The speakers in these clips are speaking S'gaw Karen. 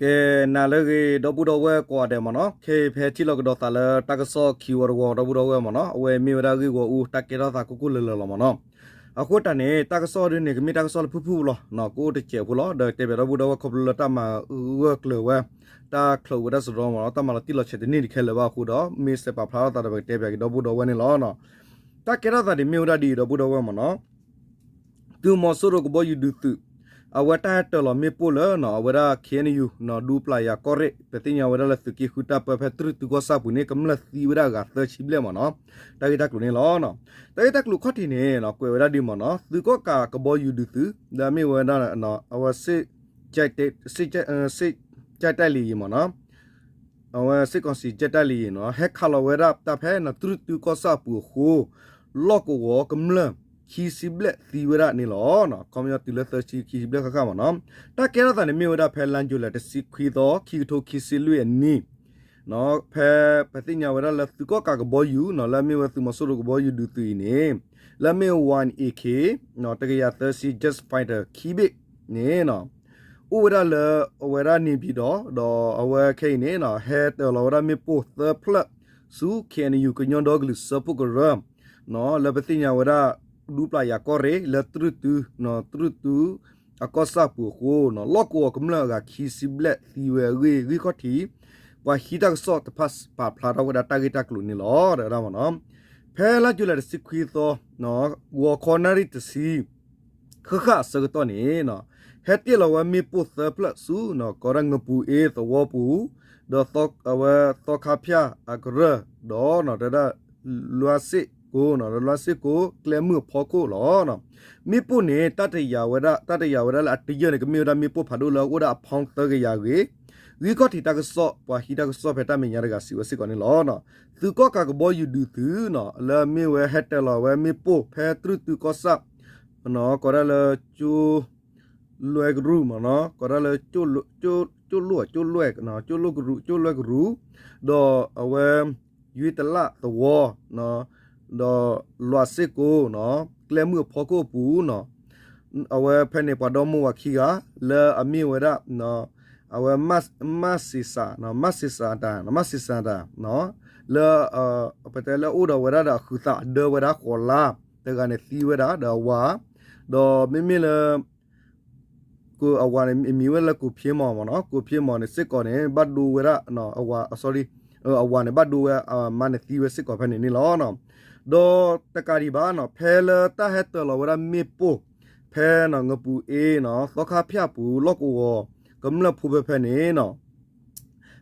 ကဲ နၤလၢအဂ့ၤ ဒီပုၢ်ဒီဝဲၢ်ကိးဂၤဒဲးမ့ၢ်နီၤ, ခဲအံၤဖဲထံၣ်လိာ်ကဒီးသးလၢတၢ်ကစီၣ်ခံဝီတဝီ ဒီပုၢ်ဒီဝဲၢ်မ့ၢ်နီၤ, အဝဲမ့ၢ်ဝဲဒၣ်ဂ့ၢ်ဂီၢ်အူ တၢ်ကဲထီၣ်သးကိၢ်ကိၢ်လၢၤလၢၤလီၤမ့ၢ်နီၤ. အဃိတၢ်န့ၣ် တၢ်ကစီၣ်ဒ်န့ၣ် ကမ့ၢ်တၢ်ကစီၣ်လၢဖုၣ်ဖုၣ်လီၤ, ကအိၣ်တစဲးဖိလီၤ, ဒီးတဲပၠးဒီပုၢ်ဒီဝဲၢ်ခီဖျိလၢတၢ်မၤဂၢၢ်ကျၢၤဝဲ တၢ်ချုးဝဲဒၣ်စရီမ့ၢ်နီၤ, တၢ်မၤလီၤတံၢ်လီၤဆဲးတန့ၢ်တခဲလၢာ်ဘၣ်အဃိဒီး မ့ၢ်စဲးပာ်ဖျါထီၣ်သးဒီး ပကတဲပၠးက့ၤဒီပုၢ်ဒီဝဲၢ်န့ၣ်လီၤ. တၢ်ကဲထီၣ်သးန့ၣ်မ့ၢ်ဝဲဒၣ်ဒ်အံၤ ဒီပုၢ်ဒီဝဲၢ်မ့ၢ်နီၤ. သုးမီၤစိရိၤကဘီယူၤဒုးသုး အဝဲတၢ်ဟဲတၢၤလီၤမ့ၣ်ပိၢ်လၢ အဝဲဒၣ် ခ့ၣ်အဲၣ်ယူၣ် ဒူပျၢ်ယၤကီၢ်ရ့ၣ် ပသ့ၣ်ညါဝဲဒၣ်လၢသုးက့ဃုတၢ်ပၢဖဲတြူၢ်တုကီၢ်ဆၣ်ပူၤန့ၣ် ကမျၢၢ်သံဝဲဒၣ်အဂၤသၢဆံဘျဲၣ်မ့ၢ်နီၤ. တၢ်ဂ့ၢ်တၢ်ကျိၤန့ၣ်လီၤ. တၢ်ဂ့ၢ်တၢ်ကျိၤခီၣ်ထံးန့ၣ် ကွဲးဝဲဒၣ်ဒ်မ့ၢ်နီၤ, သုးကီၣ်ကးကဘီယူၤဒုးသုး လၢအမ့ၢ်ဝဲဒၣ် အဝဲ စစ် တိုက်လေယာဉ် မ့ၢ်နီၤ, အဝဲ စစ်ကောင်စီ တိုက်လေယာဉ် နီၤ ဟဲခးလီၤဝဲဒၣ်တၢ်ဖဲ တြူၢ်တုကီၢ်ဆၣ်အပူၤအဃိ လီၢ်ကဝီၤကမျၢၢ်ခံဆံဘျဲၣ်သံဝဲဒၣ်န့ၣ်လီၤ. ခီပညီတုၤလၢသၢဆံခံဆံဘျဲၣ်ဃၣ်ဃၣ်မ့ၢ်နီၤ. တၢ်ကဲထီၣ်သးန့ၣ်မ့ၢ်ဝဲဒၣ်ဖဲ လါယူၤလံတဆံခွံသီ ခံကထိခံဆံလွံၢ်အနံၤ ဖဲပသ့ၣ်ညါဝဲဒၣ်လၢသုးကီၣ်ကးကဘီယူၤနီၤ လၢအမ့ၢ်ဝဲသုးမီၤစိရိၤကဘီယူၤဒုးသုးအံၤန့ၣ် လၢအမ့ၢ် ဝၣ် AK နီၤ တကယၤသၢဆံ jet fighter ခံဘ့ၣ်န့ၣ်နီၤ အိၣ်ဝဲဒၣ်လၢအဝဲဒၣ်နေပြည်တော် ဒီးအဝဲခဲအံၤန့ၣ်နီၤ ဟဲတၢၤလီၤဝဲဒၣ်မ့ၣ်ပိၢ်သၢဖျၢၣ်ဆူ ခ့ၣ်အဲၣ်ယူၣ် ကညီဒီကလုာ်စၢဖှိၣ်ကရၢ နီၤ လၢပသ့ၣ်ညါဝဲဒၣ် ဒူပျၢ်ယၤကီၢ်ရ့ၣ် လၢတြူၢ်တု တြူၢ်တု အကီၢ်ဆၣ်ပူၤအဃိနီၤ လီၢ်ကဝီၤကမျၢၢ်အဂၤခံဆံဘျဲၣ်သံဝဲအဂ့ၢ် ဂံၢ်ခီၣ်ထံး ပှၤဟံးတၢ်ကစီၣ်တဖၣ်ပာ်ဖျါထီၣ်ဝဲဒၣ်တၢ်ဂ့ၢ်တၢ်ကျိၤန့ၣ်လီၤ တဲဝဲဒၣ်မ့ၢ်နီၤ. ဖဲလါယူၤလံတဆံခွံသီ ဂီၤခီနၣ်ရံၣ်တဆံ ဃၣ်ဃၣ်အဆၢကတီၢ်န့ၣ်နီၤ ဟဲတ့ၢ်လီၤဝဲမ့ၣ်ပိၢ်သၢဖျၢၣ်ဆူ ကိးဒၣ်ငပူၤအ့သဝီပူၤ ဒီးအဝဲသီခါဖၠၣ်အကရၢၢ် ဒီးတဲဝဲဒၣ် လွါစ့ၣ်ကိ လွါစ့ၣ်ကိ ကျဲမုၢ်အဖီခိၣ်လီၤ. မ့ၣ်ပိၢ်န့ၣ် တၢ်တယာ်ဝဲဒၣ် တၢ်တယာ်ဝဲဒၣ်လၢအတယၢၢ်န့ၣ် ကမ့ၢ်ဝဲဒၣ်မ့ၣ်ပိၢ်ဖးဒိၣ်လၢအအိၣ်ဒၣ်အဖီသၢကယၤအဂ့ၢ် ဂံၢ်ခီၣ်ထံးတၢ်ကစီၣ် ပှၤဟံးတၢ်ကစီၣ်ဖဲတၢ်မဲာ်ညါတဂၤစံးဝဲစ့ၢ်ကီးန့ၣ်လီၤ. သုးကီၣ်ကးကဘီယူၤဒုးသုးနီၤ လၢအမ့ၢ်ဝဲဟဲတၢၤလီၤဝဲမ့ၣ်ပိၢ်ဖဲတြူၢ်တုကီၢ်ဆၣ် ကိးဒၣ်လၢ ကၠိ လွဲကရူၢ်မ့ၢ်နီၤ ကိးဒၣ်လၢ ကၠိလိၣ် ကၠိလိၣ် ကၠိလိၣ်ကရူၢ် ကၠိလိၣ်ကရူၢ် ဒီးအဝဲ ယွံတလၣ်သဝီ ဒီးလွါစ့ၣ်ကိနီၤ ကျဲမုၢ်အဖီခိၣ်အပူၤနီၤ အဝဲဖဲန့ၣ်ပှၤဒီမါဝၤခံဂၤ လၢအမ့ၢ်ဝဲဒၣ် အဝဲ မၣ်စံးစၢ် မၣ်စံးစၢ်တၢ် မၣ်စံးစၢ်တၢ် လၢ ပတဲလၢအိၣ်ဒီးဝဲဒၣ်ဒီးအဃုာ်သးအဒၢဝဲဒၣ်ဃိးလါ တဂၤန့ၣ်သံဝဲဒၣ်ဒီးအဝၤ ဒီးမ့မ့ၢ်လၢ အဝၤန့ၣ် မံၤဝဲလၢကိးဖျ့မီၤမ့ၢ်နီၤ ကိးဖျ့မီၤန့ၣ်စ့ၢ်ကီးန့ၣ် ဘၣ်ဒိဝဲဒၣ် အဝၤ sorry အဝၤန့ၣ် ဘၣ်ဒိဝဲအမါန့ၣ်သံဝဲစ့ၢ်ကီးဖဲန့ၣ်န့ၣ်လီၤ. ဒီးတကးဒံးဘၣ်နီၤ ဖဲလၢတၢ်ဟဲတၢၤလီၤဝဲဒၣ်မ့ၣ်ပိၢ် ဖဲနီၤ ငပူၤအ့နီၤ သီခါဖၠၣ်ပူၤ လီၢ်ကဝီၤကမျၢၢ်ဖိဖဲဖဲန့ၣ်နီၤ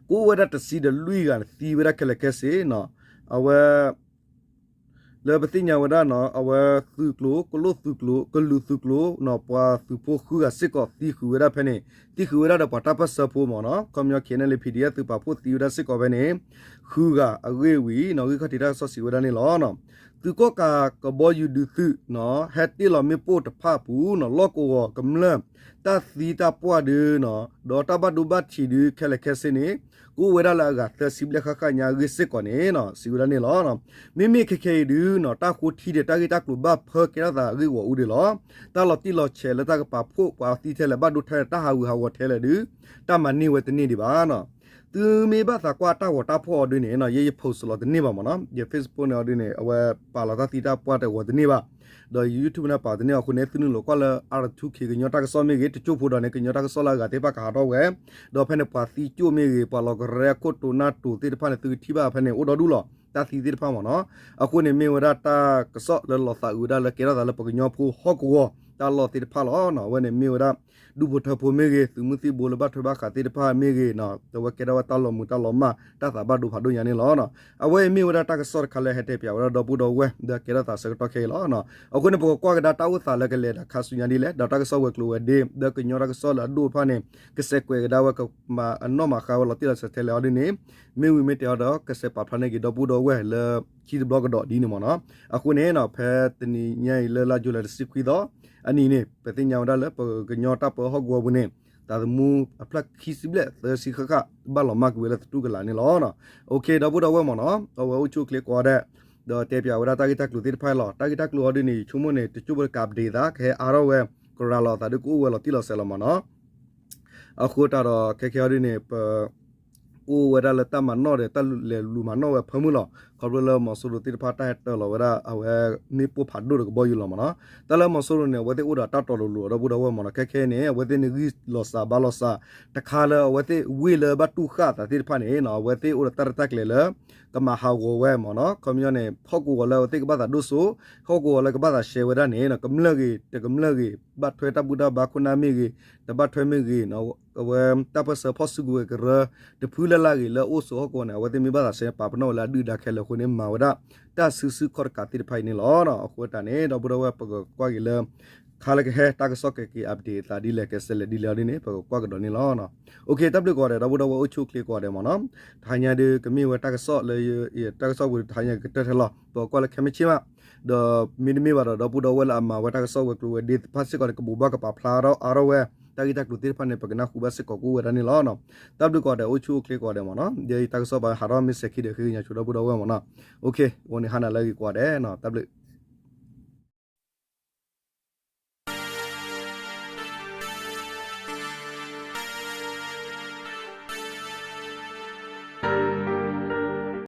ကအိၣ်ဝဲဒၣ်တဆံဒီးလွံၢ်ဂၤန့ၣ်သံဝဲဒၣ်ခဲလၢာ်ခဲဆ့နီၤ အဝဲ လၢပသ့ၣ်ညါဝဲဒၣ်နီၤ အဝဲသုးကျိၤ ကလိၣ်သုးကျိၤ ကလုာ်သုးကျိၤနီၤ ပှၤသုးဖိဃုဂၤစ့ၢ်ကီးသံဃုာ်ဝဲဒၣ်ဖဲန့ၣ် သံဃုာ်ဝဲဒၣ်ဒီးပှၤတၢ်ပၢၢ်ဆၢဖိမ့ၢ်နီၤ ခီပညီ KNLA PDF သုးပာ်ဖှိၣ်သံဝဲဒၣ်စ့ၢ်ကီးဖဲန့ၣ် ဃုဂၤအဂ့ၢ်ဝံၤနီၤ ဂံၢ်ခီၣ်ထံးတၢ်ကစီၣ်စံးဝဲဒၣ်န့ၣ်လီၤ. သုးကီၣ်ကးကဘီယူၤဒုးသုးနီၤ ဟဲတ့ၢ်လီၤမ့ၣ်ပိၢ်တဖၣ်အပူၤနီၤ လီၢ်ကဝီၤကမျၢၢ် တၢ်သံတၢ်ပှၢ်ဒုနီၤ ဒီးတၢ်ဘၣ်ဒိဘၣ်ထံးဒုခဲလၢာ်ခဲဆ့န့ၣ် ကအိၣ်ဝဲဒၣ်လၢအဂၤသၢဆံဘျဲၣ်ဃၣ်ဃၣ်ညါအဂ့ၢ်စ့ၢ်ကီးန့ၣ်နီၤ စံးဝဲဒၣ်န့ၣ်လီၤ. မ့မ့ၢ်ခဲခဲအံၤဒုနီၤ တၢ်ဃိထံဒံးတၢ်ဂ့ၢ်တၢ်ကျိၤဘၣ်ဖၢကဲထီၣ်သးအဂ့ၢ်ဂီၢ်အူဒံးလီၤ. တၢ်လီၤတံၢ်လီၤဆဲးလၢတၢ်ကပာ်ဖှိၣ်ပှၤသံထဲလဲၣ် ဘၣ်ဒိထဲလဲၣ် တၢ်ဟးဂူာ်ဟးဂီၤထဲလဲၣ်ဒု တၢ်မၤန့ၢ်ဝဲတန့ၢ်ဒံးဘၣ်နီၤ. သုမ့ၢ်ဘၣ်သးကွၢ်တၢ်ဂီၤတၢ်ဖီၣ်အီၤဒုန့ၣ်နီၤ ယဲယ post လီၤတန့ၢ်ဘၣ်မ့ၢ်နီၤ ယ Facebook န့ၣ်အီၤဒုန့ၣ် အဝဲပာ်လီၤတၢ်သံတၢ်ပှၢ်တဂီၤတန့ၢ်ဘၣ် ဒီးယ YouTube န့ၣ်ပာ်တန့ၢ်အဃိန့ၣ် သုနုာ်လီၤကွၢ်လၢ R two K ကညီတၢ်ကစီၣ်မ့ၢ်ဂ့ၤ တကၠိၢ်ဖိဒီးန့ၣ် ကညီတၢ်ကစီၣ်လၢအဂၤသ့ၣ်တဖၣ်ကဟးထီၣ်ဝဲ ဒီးဖဲန့ၣ်ပှၤသံကၠိၣ်မ့ၢ်ဂ့ၤ ပှၤလီၤကရဲခိၣ်တိၤနၢ်တိၤသ့ၣ်တဖၣ်န့ၣ် သုကထံၣ်ဘၣ်ဖဲန့ၣ် အိၣ်ဒီဒူၣ်လီၤ တၢ်သံသ့ၣ်တဖၣ်မ့ၢ်နီၤ. အဃိန့ၣ်မ့ၢ်ဝဲဒၣ်တၢ်ကစီၣ်လၢလီၤသးအုးဝဲဒၣ်လၢကဲထီၣ်သးလၢပှၤကညီဖိ ဟီၣ်ကဝီၤတၢ်လီၢ်သ့ၣ်တဖၣ်လီၤ. အဝဲန့ၣ်မ့ၢ်ဝဲဒၣ် ဒူဖိထၢဖိမ့ၢ်ဂ့ၤ သုးမုၢ်သံၣ်ဘိလၢဘၣ်ထွဲဘၣ်ဃးသ့ၣ်တဖၣ်မ့ၢ်ဂ့ၤ အဝဲကဲထီၣ်ဝဲတၢ်လီၤမုာ်တၢ်လီၤမၢ် တၢ်သးဘၣ်ဒိဖးဒိၣ်ညါန့ၣ်လီၤ. အဝဲအံၤမ့ၢ်ဝဲဒၣ်တၢ်ကစီၣ်တခါလၢဟဲတဲပၠးဝဲဒၣ်ဒီပုၢ်ဒီဝဲၢ် ဒီးကဲထီၣ်သးဆၢကတီၢ်ခဲအံၤလီၤ. အဃိန့ၣ် ပကကွၢ်ကဒါတၢ်အိၣ်သးလၢကလဲၤဒၣ်ခါဆူညါဒ်လဲၣ် ဒီးတၢ်ကစီၣ်ဝဲၤကျိၤဝဲၤဒ့ ဒီးကညီတၢ်ကစီၣ်လၢအဒိၣ်တဖၣ်န့ၣ် ကစဲးကွဲးကဒါဝဲကမၤအနီၣ်မၤဃါဝဲလီၤတံၢ်လီၤဆဲးထဲလဲၣ်အီၤဒ်န့ၣ် မ့ၢ်ဝံၤမ့ၢ်တဲအီၤဒီး ကစဲးပာ်ဖျါန့ၢ်က့ၤဒီပုၢ်ဒီဝဲၢ်လၢခံတဘျီကဒီးဒ်န့ၣ်မ့ၢ်နီၤ. အဃိန့ၣ်နီၤ ဖဲတနံၤညါအံၤလၢလါယူၤလံတဆံခွံသီ အနံၤန့ၣ် ပသ့ၣ်ညါဝဲဒၣ်လၢပကညီတၢ်ပၢဟီၣ်ကဝီၤပူၤန့ၣ် သးသမူအဖျၢၣ်ခံဆံဘျဲၣ်သၢဆံဃၣ်ဃၣ် ဘၣ်လီၤမၢ်ကွံာ်ဝဲလၢသတူၢ်ကလာ်န့ၣ်လီၤ. အိၣ်ခ့ ဒီပုၢ်ဒီဝဲၢ်မ့ၢ်နီၤ အဝဲအိၣ်ဆူၣ်အိၣ်ချ့ကိးဂၤဒဲး ဒီးတဲပၠးဝဲဒၣ်တၢ်ဂ့ၢ်တၢ်ကျိၤသ့ၣ်တဖၣ်လီၤ. တၢ်ဂ့ၢ်တၢ်ကျိၤအီၤဒ်န့ၣ် ယဆိကမိၣ်န့ၣ် တကၠိၢ်ဖိတကးပဒ့သး ကဟဲအါထီၣ်ဝဲ ကရၤလီၤသးဒ်ကအိၣ်ဝဲလီၤတံၢ်လီၤဆဲးလီၤမ့ၢ်နီၤ. အဃိတၢ်ဒီး ခဲခဲအံၤဒ်န့ၣ် ပ အိၣ်ဝဲဒၣ်လၢတၢ်မၤနီၣ်ဒီး တၢ်လဲၤလူၤမၤနီၣ်ဝဲအဖၢမုၢ်လီၤ. ခီဖျိလၢမီၤစိရိၤသ့ၣ်တဖၣ် တၢ်ဟဲတၢၤလီၤဝဲဒၣ် အဝဲမ့ၣ်ပိၢ်ဖးဒိၣ်တကဘီယူၤလီၤမ့ၢ်နီၤ. တၢ်လၢမီၤစိရိၤန့ၣ် အဝဲသ့ၣ်အိၣ်ဒီးတၢ်တီၤလိၤလိၤ ဒီပုၢ်ဒီဝဲၢ်မ့ၢ်နီၤ. ခဲခဲအံၤန့ၣ် အဝဲသ့ၣ်န့ၣ်ဂံၢ်လီၤစှၤဘါလီၤစှၤ တခါလၢအဝဲသ့ၣ်ဝ့ၢ်လၢဘၣ်တူၢ်ဃာ်အသးသ့ၣ်တဖၣ်န့ၣ်နီၤ အဝဲသ့ၣ်အိၣ်ဒီးတၢ်ရဲၣ်တၢ်ကျဲၤလၢ ကမၤဟးဂီၤဝဲမ့ၢ်နီၤ. ခီပညီန့ၣ် ဟီၣ်ကဝီၤလၢအဝဲသ့ၣ်ကဘၣ်သးဒိၣ်စိ ဟီၣ်ကဝီၤလၢကဘၣ်သးရှဲဝဲဒၣ်န့ၣ် ကမျၢၢ်ဂ့ၤ တကမျၢၢ်ဂ့ၤ ဘၣ်ထွဲတၢ်ဘူၣ်တၢ်ဘါခိၣ်နၢ်မ့ၢ်ဂ့ၤ တဘၣ်ထွဲမ့ၢ်ဂ့ၤ အဝဲတၢ်ပၢၢ်ဆၢဖီၣ်စုကဝဲၤကရၢ တဖုလၢ်လၢ်ဂ့ၤလၢအအိၣ်ဆိးဟီၣ်ကဝီၤန့ၣ် အဝဲသ့ၣ်မ့ၢ်ဘၣ်သးရှဲန့ၣ် ပာ်ပနီၣ်ဝဲလၢအဒုၣ်ဒါခဲလၢာ်အဃိန့ၣ် မၤဝဲဒၣ် တၢ်စုဆူၣ်ခီၣ်တကးသ့ၣ်တဖၣ်အံၤန့ၣ်လီၤ. အဃိတၢ်န့ၣ် ဒီပုၢ်ဒီဝဲၢ် ပကကွၢ်က့ၤလၢ ခါလၢကဟဲတၢ်ကစီၣ်ကက့ၤ update အသးဒ်လဲၣ် ကဆဲးလဲၤဒ်လဲၣ်အီၤဒ်န့ၣ် ပကကွၢ်ကဒီးန့ၣ်လီၤ. တၢ်ဘျုးကိးဂၤဒဲး ဒီပုၢ်ဒီဝဲၢ်အိၣ်ဆူၣ်အိၣ်ချ့ကိးဂၤဒဲးမ့ၢ်နီၤ. တဟါညါဒုးကမ့ၢ်ဝဲတၢ်ကစီၣ်လၢ တၢ်ကစီၣ်ပူၤတဟါညါကတၢၢ်ထဲလီၤ ပကကွၢ်လၢခဲမုၢ်ဆ့ၣ်မး ဒီးမ့တမ့ၢ်ဘၣ်ဒီး ဒီပုၢ်ဒီဝဲၢ်လၢအမၤဝဲတၢ်ကစီၣ်ဝဲၤကျိၤဝဲၤဒ့သ့ၣ်တဖၣ်စ့ၢ်ကီးန့ၣ် ကဘိးဘၣ်ကပာ်ဖျါထီၣ်အါထီၣ်ဝဲ တၢ်ဂ့ၢ်တၢ်ကျိၤသ့ၣ်တဖၣ်န့ၣ် ပကနၢ်ဟူဘၣ်စ့ၢ်ကီးကအိၣ်ဝဲဒၣ်န့ၣ်လီၤ. တၢ်ဘျုးကိးဂၤဒဲး အိၣ်ဆူၣ်အိၣ်ချ့ကိးဂၤဒဲးမ့ၢ်နီၤ. ဒီးတၢ်ကစီၣ်ပာ်ဟးထီၣ်မ့ၢ်စဲၤခံဒီး ဃ့ကညးဆိဒီပုၢ်ဒီဝဲၢ်မ့ၢ်နီၤ. အဃိန့ၣ် ဟါနၤလၢအဂ့ၤကိးဂၤဒဲး တၢ်ဘျုး